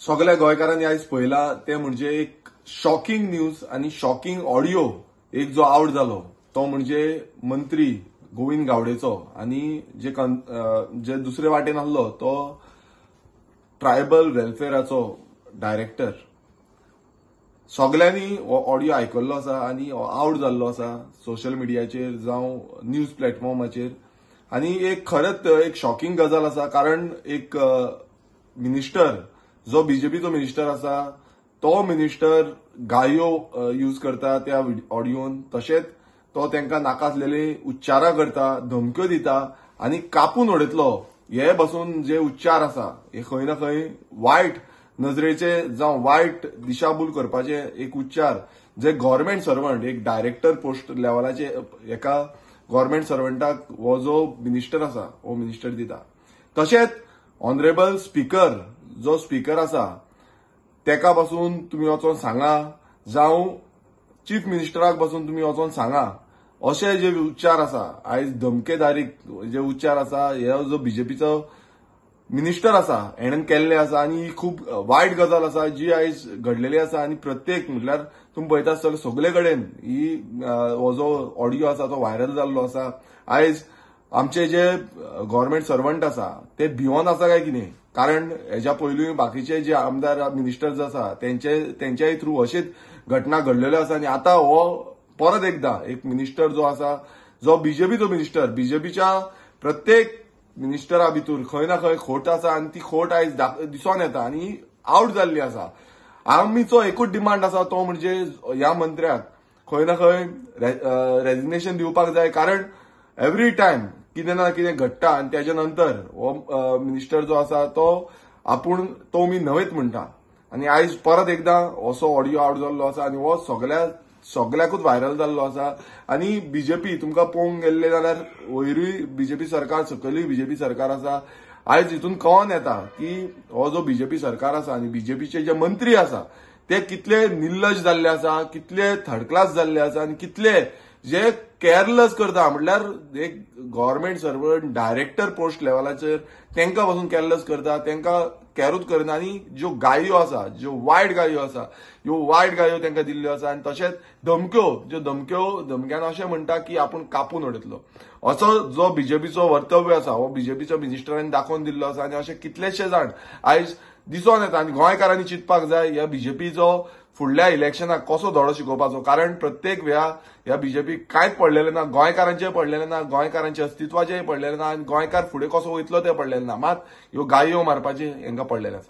सगळ्या गोंयकारांनी आयज पळयला ते म्हणजे एक शॉकिंग न्यूज आनी शॉकिंग ऑडियो एक जो आवट जालो तो म्हणजे मंत्री गोविंद गावडेचो आनी जे दुसरे वाटेन आसलो तो ट्रायबल वेलफेअराचो डायरेक्टर. सगळ्यांनी हो ऑडियो आयकल्लो आसा आनी आवट जाल्लो आसा सोशल मिडियाचेर जावं न्यूज प्लॅटफॉर्माचेर. आनी एक खरेंच एक शॉकिंग गजाल आसा, कारण एक मिनिस्टर जो बीजेपीचो मिनिस्टर आसा तो मिनिस्टर गायो यूज करता त्या ऑडियोन, तशेंच तो तांकां नाका आसलेले उच्चारां करता, धमक्यो दिता आनी कापून उडयतलो हे बसून जे उच्चार आसा हे खंय ना खंय वायट नजरेचे जावं वायट दिशाभूल करपाचे एक उच्चार जे गव्हर्मेंट सर्वंट एक डायरेक्टर पोस्ट लेवलाचे एका गव्हर्मेंट सर्वंटाक हो जो मिनिस्टर आसा हो मिनिस्टर दिता. तशेंच ऑनरेबल स्पीकर जो स्पीकर आसा तेका पासून तुमी वचोन सांगा जावं चीफ मिनिस्टराक पासून तुमी वचोन सांगा अशे जे उच्चार आसा आयज धमकेदारीक जे उच्चार आसा हे जो बीजेपीचो मिनिस्टर आसा हेणेन केल्ले आसा आनी ही खूब वायट गजाल आसा जी आयज घडलेली आसा. आनी प्रत्येक म्हटल्यार तुमी पळयता आसतले सगळे कडेन ही हो जो ऑडियो आसा तो व्हायरल जाल्लो आसा. आयज आमचे जे गव्हर्मेंट सर्वंट आसा ते भिवन आसा काय कितें, कारण हेज्या पयलूय बाकीचे जे आमदार मिनिस्टर्स आसा तेंच्याय थ्रू अशीच घटना घडलेल्यो आसा. आनी आतां हो परत एकदा एक मिनिस्टर जो आसा जो बीजेपीचो मिनिस्टर, बीजेपीच्या प्रत्येक मिनिस्टरा भितर खंय ना खंय खोट आसा आनी ती खोट आयज दिसोन येता आनी आवट जाल्ली आसा. आमीचो एकूच डिमांड आसा तो म्हणजे ह्या मंत्र्याक खंय ना खंय रेजिग्नेशन दिवपाक जाय, कारण एवरी टायम कितें ना कितें घडटा आनी तेच्या नंतर हो मिनिस्टर जो आसा तो आपूण तो मी न्हयच म्हणटा. आनी आयज परत एकदां असो ऑडियो आवट जाल्लो आसा आनी हो सगळ्याकूच व्हायरल जाल्लो आसा. आनी बीजेपी तुमकां पळोवंक गेल्ले जाल्यार वयरूय बीजेपी सरकार, सकयलूय बीजेपी सरकार आसा. आयज हितून कळोन येता की हो जो बीजेपी सरकार आसा आनी बीजेपीचे जे मंत्री आसा ते कितले निर्लज जाल्ले आसा, कितले थर्ड क्लास जाल्ले आसा आनी कितले जे केअरलेस करता, म्हटल्यार एक गव्हर्मेंट सर्वंट डायरेक्टर पोस्ट लेवलाचेर तांकां पासून केअरलेस करता, तांकां कॅरूच करना. आनी ज्यो गायो आसा, ज्यो वायट गायो आसा, ह्यो वायट गायो तांकां दिल्ल्यो आसा. आनी तशेंच धमक्यो, ज्यो धमक्यो धमक्यान अशें म्हणटा की आपूण कापून उडयतलो असो जो बीजेपीचो वर्तव्य आसा हो बीजेपीचो मिनिस्टरान दाखोवन दिल्लो आसा. आनी अशे कितलेशे जाण आयज दिसोन येता आनी गोंयकारांनी चिंतपाक जाय ह्या बीजेपीचो फुडल्या इलेक्शनाक कसो धडो शिकोवपाचो, कारण प्रत्येक वेळा ह्या बीजेपी कांयच पडलेलें ना, गोंयकारांचें पडलेलें ना, गोंयकारांचें अस्तित्वाचेंय पडलेलें ना आनी गोंयकार फुडें कसो वयतलो तें पडलेलें ना, मात ह्यो गायो मारपाचें हेंकां पडलेलें आसा.